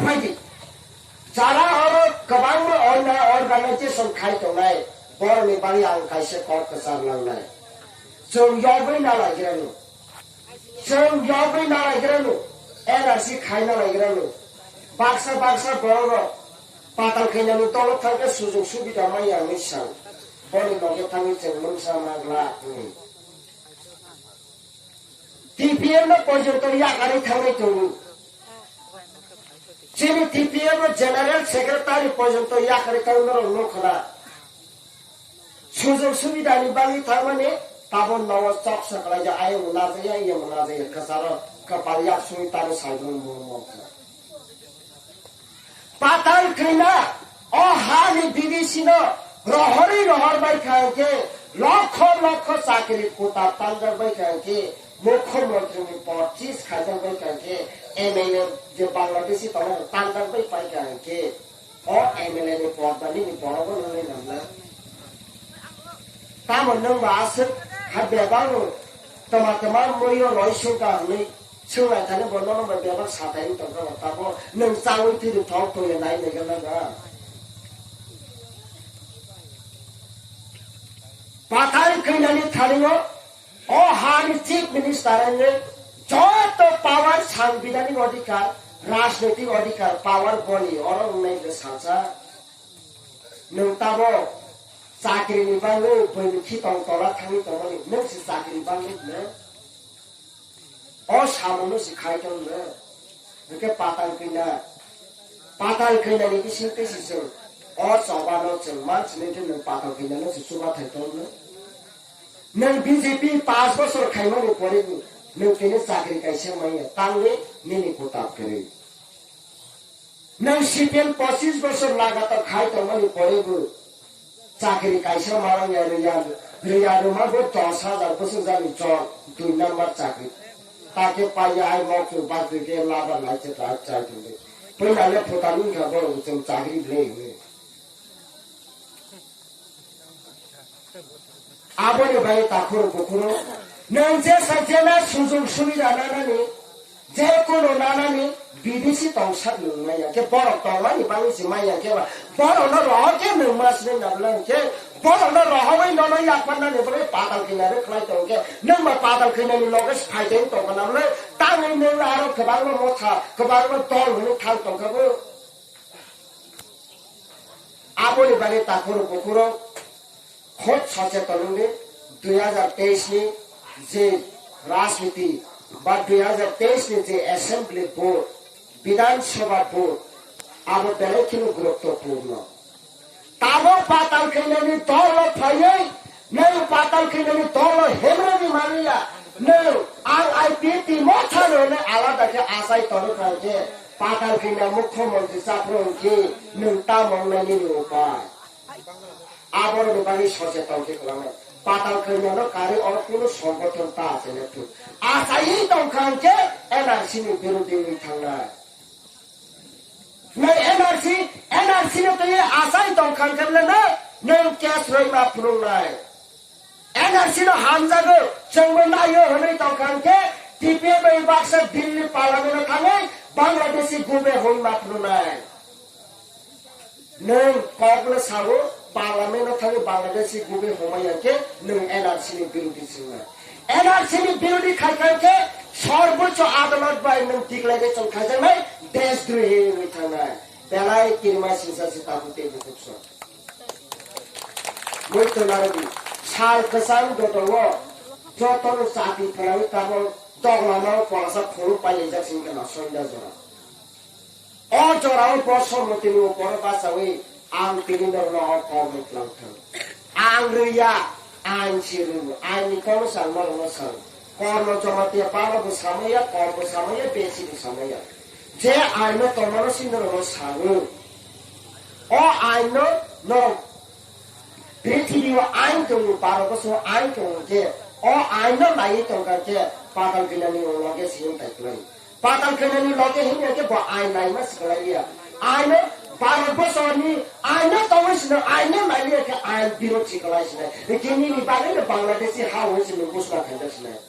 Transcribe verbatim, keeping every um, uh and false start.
Phaidi. Jara oro kwbangma orna-, organization khai tongnai, borokni bagwi ang kaisa kok kwchar nangnai. Chwng yogwi nalaigirano. Chwng yogwi nalaigirano. N R C khai nalaigirano. Baksa baksa bororok patal khainani dolo thangkhe sujok subida maya hinwi sang. Boni loge thangwi chwng mungsa ma glak wngwi. T P M no porjonto yakarwi thangwi tongo. Chini T P M no General Secretary porjonto yakarwi thangwi norok nukha na. Sujok subidani bagwi thangmani tabok nogo choksa khlaijak, ayung najaya, iyung najaya, kwcharo kwpal yak sui tamo saimung mung mung kha. Patal khaina o hani B D C no rohorwi rohor bai kha hwnkhe, lokho lokho chakri kota tanjak bai kha hwnkhe, mukhyamantri ni pod cheese khaijak bai kha hwnkhe, M L A je Bangladeshi tongo tanjak bai pai kha hwnkhe, o M L A ni pod ba nini borok bo nwngnai nang na? Tamo nwng ba aswk ha bebak no tama tama mui o loi sung ka hwnwi swng lai thani bo nono bai bebak satai wng tong kha ba tamo nwng chaui thwi rw thok thwi nai nai gana ba. Pathar khainani thani o, o hani chief minister wngwi joto power, sangbidhanik odhikar, rajnoitik odhikar, power boni oro wngnai bwsa salsa. Nwng tabok chakri ni bagwi buini khitong tola thangwi tongmani, nwng se chakri bagwi hwno? O samungo se khai tong hwno? Hwnkhe patal khaina, patal khainani bising twi se chwng o choba no chwng man sini khe nwng patal khaina no se chuba thai tong hwno? Nwng B J P panch bochor khaimani pore bo nwng tini chakri kaisa manya, tangwi nini kota kwrwi. Nwng C P M pochis bochor lagatar khai tongmani pore bo chakri kaisa manang ya, rwya, rwya rwma bo dos hajar bwswk jani jor dui number chakri. Take paiya hai mokto bagwi khe labar lai se dak chai tongdi. Puila le phutar wngkha borok chwng chakri le hwnwi. Aboni bai takhur bukhuro nwng jesa jena sujung subida nanani, je kono nanani bidesi tongsak nwng maya khe borok tongmani bagwi se maya khe ba borok no rohor khe nwng masni nabla khe borok no rohorwi nono yakpan nani bagwi patal khaina rw khlai tong khe nwng ba patal khainani loge phai tong tong kha nabla tangwi nwng aro kwbangma motha kwbangma dol hwnwi thang tong kha bo. Aboni bagwi takhurok bukhurok khub socheton wngdi, dui hajar teis ni je rajniti ba dui hajar teis ni je assembly vote, Bidhan Sabha vote, abo belai kheno guruttopurno. Tabok patal khainani dolo phaiwi, nwng patal khainani dolo hemrani manliya, nwng ang I P F T mothano hwnwi alada khe achai tono kha hwnkhe, patal khaina mukhyamantri chaphuru hwnkhe nwng tamo wngnai nini upai? Aborokni bagwi socheton khe kwlangnai. Patal khainano karwi oro kunu songgothon ta achaina thung. Achaiwi tong kha hwnkhe N R C ni birodhi wngwi thangnai. Nwng N R C, N R C no twi achai tong kha hwnkhe bwle no nwng case rwima phunuknai. N R C no hamjago, chwngbo naio hwnwi tong kha hwnkhe T P F bai baksa Delhi parliament o thangwi Bangladeshi gube hwnma phunuknai. Nwng kokno sao, parliament o thangwi Bangladeshi gube hwnmaya hwnkhe nwng N R C ni birodhi se wngnai. N R C ni birodhi khai kha hwnkhe Sarbochcho Adalot bai nwng tikhlai de chwng khaijaknai deshdrohi wngwi thangnai. Belai kirima singsa se tabuk tei bukhuk song. Muitu narwdi, sal kwchang dotoro jotono chati phwrwngwi tabok doglamao pwlasa phuru pailaijak singkhe no sonda jora. O jorao bo somotini uporo bachawi ang tini norokno o kokno twlang thang. Ang rwya, ain se rwngo, ain ni kokno se ang norokno sango. Kormo Jamatia baba bo samaya, kor bo samaya, besi bo samaya. Je aino tongmano se norokno sango. O aino norok prithibi o ain tongo, baro bosor ain tongo je, o aino naiwi tongkha je, patal khainani loge se wng tai kwlai. Patal khainani loge hinya khe bo ain naima se kwlai ya. Aino baro bosorni aino tongwi sino aino naiwi khe ain birod se kwlai sinai. Khe nini bagwi no Bangladeshi ha hwnwi se nwng busna khaijak sinai.